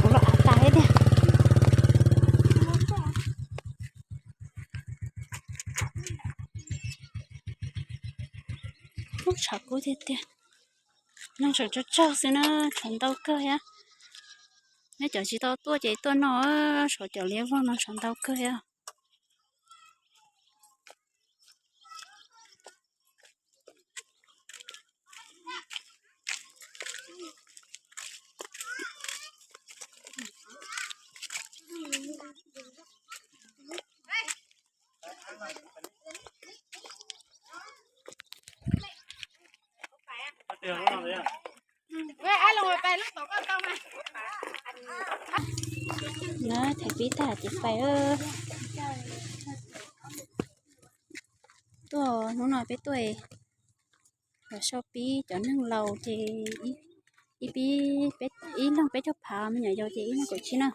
Kuv los av tas thiab tiag. Ub, tshav kub tiag tiag. Neeg tseem tsawg tsawg xwb na, tshav ntau kawg thiab. Nej cov tsis tau tuaj ces tuaj noj, tshuav cov liab vog no tshav ntau kawg thiab. Na, them pib tag ces pais. Tuaj hnub no peb tuaj los so pib cov neeg laus ces ib pib, ib leeg peb caug phav, me nyuam yaus ces ib leeg kaum tsib na.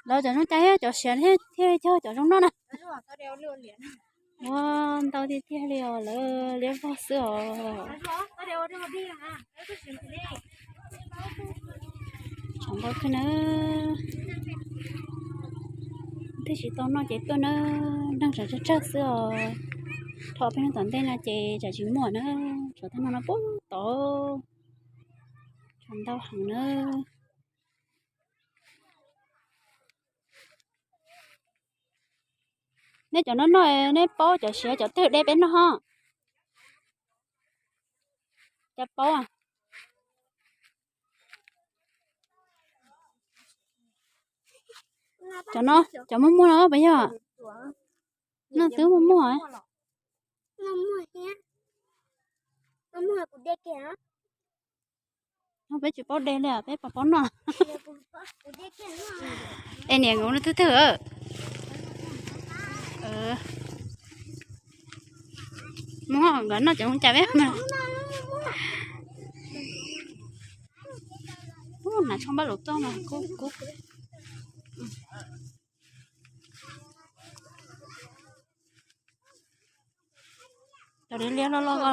Lawv cov zoo cai thiab cov siav thiab thiaj cog cov zoo noj na. Ua ntau tiag tiag li os, lawv liab vog xwb os. Tshav ntau kawg na. Twb tsis tau noj ces tuaj na, neeg tsam tsawg tsawg xwb os. Thaum peb noj tom ntej no ces tsam tsis muaj na, tsam tag no no puag tod. Tshav ntau heev na. Neb cov no noj, neb paub cov siav cov twg de peb noj ho? Cas paub? Cov no, cov muag muag no puas yog? No twb muag muag. No peb tsis paub de li, peb puas paub noj? Es niam nkawd no twg twg? Muag nkawd noj cov zoo cai peb mas. Ub, nas tshoob npaj lus tuaj mas kub kub. Cov liab liab loj loj ko.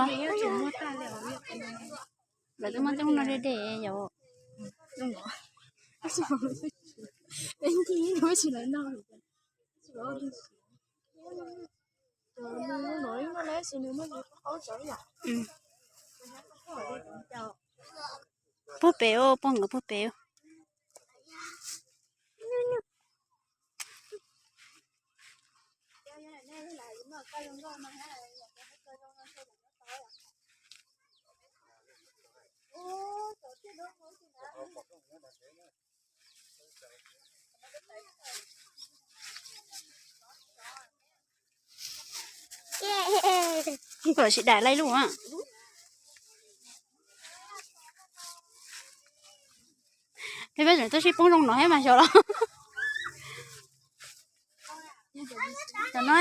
Lawv twb muab coob no deb deb yom. Puag pem, puag nkawd puag pem. Kom sib dam laij lub. Peb peb tseem tuaj sib poob zoo no thiab mas xyov los. Cov no,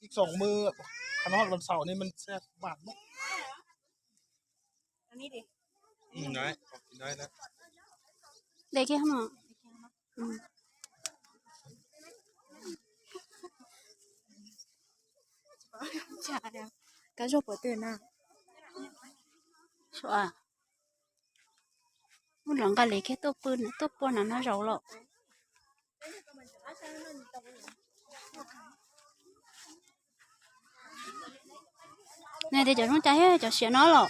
Ib xyoos mwj. Nó lon saum ni mình sẽ mặn mất. Đấy, đấy, đấy. Đây kia không ạ? Ừ. Cá rô của từ nào? Sổ à? Muab los nqa li kiag tuaj pw, tuaj pua na no zaus los. Nws tias cov zoo cas thiab cov siav no los.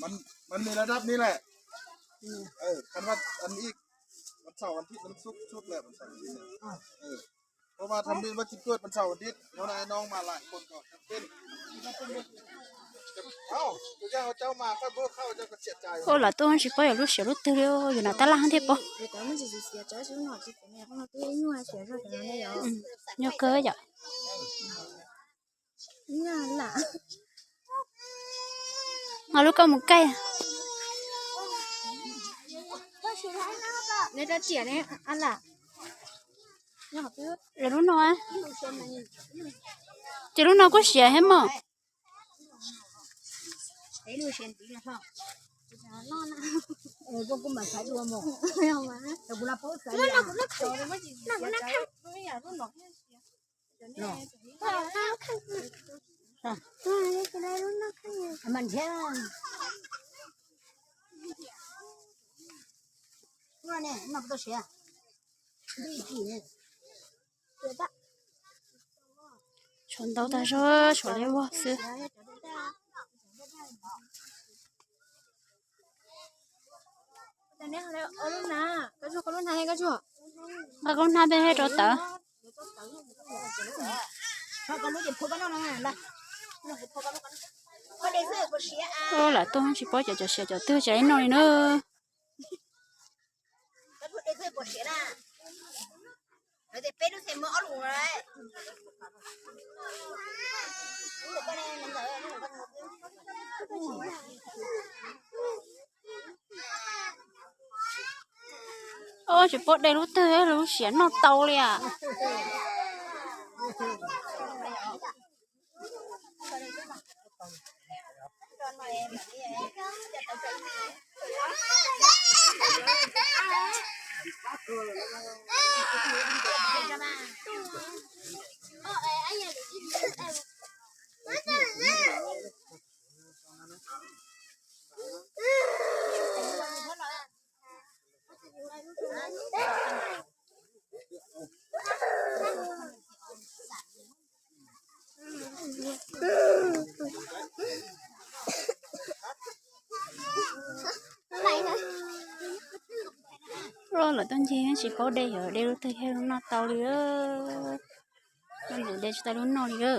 มัน มันมีระดับนี้แหละ เออ คันว่าอันอีก วันเสาร์วันอาทิตย์มันสุกสุดแล้ว วันเสาร์วันอาทิตย์เนี่ย เออ เพราะว่าทำเล่นว่าจะตรวจวันเสาร์วันอาทิตย์ เพราะนายน้องมาหลายคนก็ทำเล่น เอ้า เจ้า เจ้ามาค่อยเบิกเข้า เจ้าก็เสียใจ Ua lam tuaj tsis paub yog lub siav lub twg li, yus nam tab laj thiaj paub. Nyuaj kawg yom. Ho lub koj mus kaij. Lub no, ces lub no kuj siav thiab mog. Tshuav ntau tag zog, tshuav liab vog xwb. Nqa koj lub hnab peb rau tawv. Ua lam tuaj tsis paub cov cov siav cov twg tsis noj li na. Ua tsis paub de lub twg lub siav noj tau li as. Lawm tuaj ncig tsis paub de, yog de lub twg thiaj noj tau li. Nws de tsis tau lub noj li.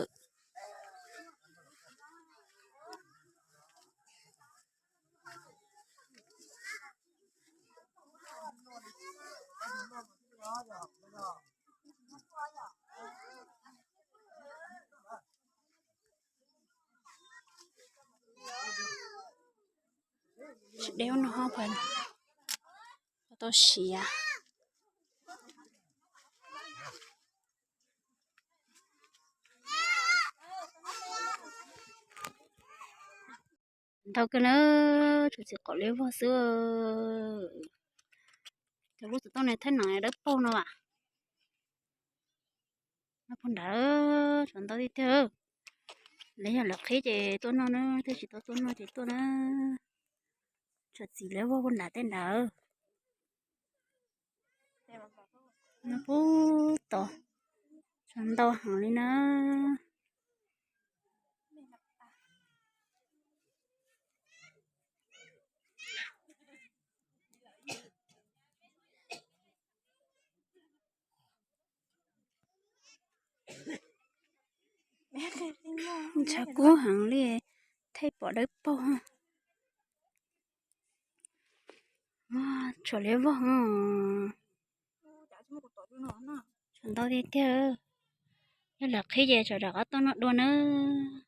Tsis de ub no pab tau siav. Ntau kawg na, tshuav txiv qaum liab vog xwb. Cov lub xov tooj no thaij no dawb paug no as. Noj puag nrad, tshuav ntau tiag tiag. Lawv yog lawv qhib ces tuaj noj na, thiaj tsis tau tuaj noj ces tuaj na. Tshuav txiv liab vog puag nrad tej nrad. Noj puag tod, tshuav ntau heev li na. Ntshav kub heev li, thaij pom dawb paug. Tshuav liab vog, tshuav ntau tiag tiag. Yog lawv qhib ces tsam rov qab tuaj noj dua nawb.